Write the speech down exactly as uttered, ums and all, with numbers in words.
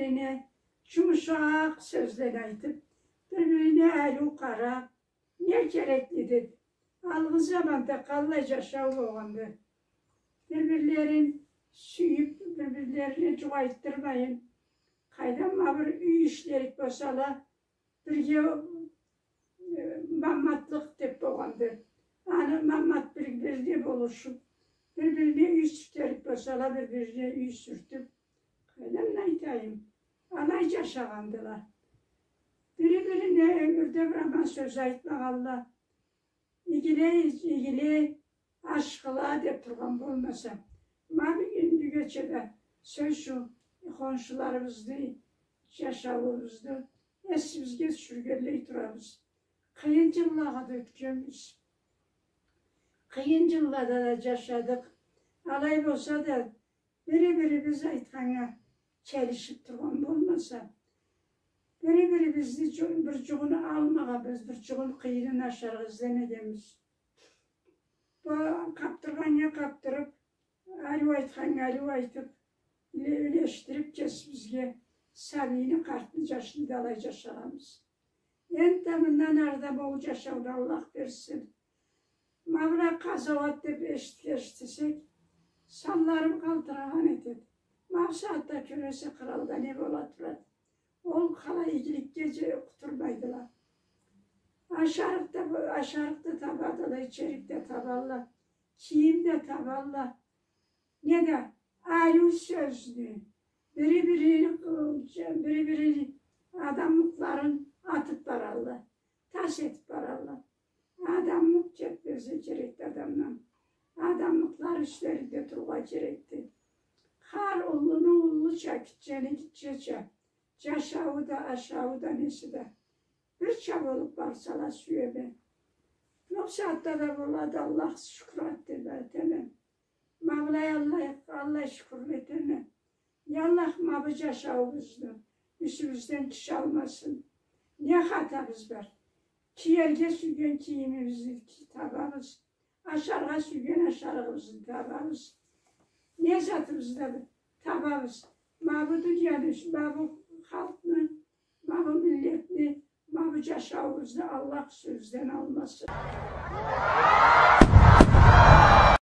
Бирине джумушакъ сёзлени айтыб, бир-бирине ариу къараб, не кереклиди? Алгъын заманда къаллай джашау болгъанды? Бир-бирлерин сюйюб, бир-бирлерине джукъ айтдырмайын, къайдан ма бир юй ишлерик болсала, бирге, э, мамматлыкъ деб болгъанды. Аны маммат бир-бирине болушуб, бир-бирине юй сюртерик болсала, бир-бирине юй сюртюб, къайдан айтайым, алай джашагъандыла. Бири-бирине ёмюрде бир аман сёз айтмагъанла. Игиле, игиле, ашхыла деб тургъан болмаса, ма бюгюн, бюгече да, сёз ючюн, хоншуларыбызны джашауубузну эсибизге тюшюргенлей турабыз. Къыйын джыллагъа да ётгенбиз. Къыйын джыллада да джашадыкъ. Алай болса да, бири-бирибиз айтханнга келишиб тургъан болмаса, бири-бирибизни джу-, бир джугъун алмагъанбыз, бир джугъун къыйынын ашаргъа излемегенбиз. Бу къабдыргъаннга къабдырыб, ариу айтханнга ариу айтыб, юле-, юлешдириб кесибизге, сабийни, къартны, джашны да алай джашагъанбыз. Энтда мындан ары да боллу джашауну Аллах берсин. Ма былай къазауат деб эшитген эшитсек, санларым къалтырагъан этеди. Ма бусагъатда кёресе, къралда не бола турады. Ол къалай игиликге дже-, къутурмайдыла. Ашарыкъ да, ашарыкъ да табадыла, ичерик да табалла, кийим да табалла. Не да ариу сёзню, бири-бирини, бири-бирини адамлыкъларын атыб баралла, тас этиб баралла. Адамлыкъ кетмезге керекди адамдан. Адамлыкълары юслеринде турургъа керекди. Хар уллуну уллуча, гитчени гитчеча, джашауу да, ашауу да, неси да бирча болуб барсала сюеме. Бусагъатда да болады, Аллах шукур этеме. Ма былай Аллах, Аллах шукур этеме. Я Аллах, ма бу джашауубузну юсюбюзден тюшалмасын. Не хатабыз бар? Киерге сюйген кийимибизни ки-, табабыз. Ашаргъа сюйген ашарыгъыбызны табабыз. Не затыбызны да табабыз. Ма бу дунияны ючюн, ма бу халкъны, ма бу миллетни, ма бу джашауубузну Аллах юсюбюзден алмасын.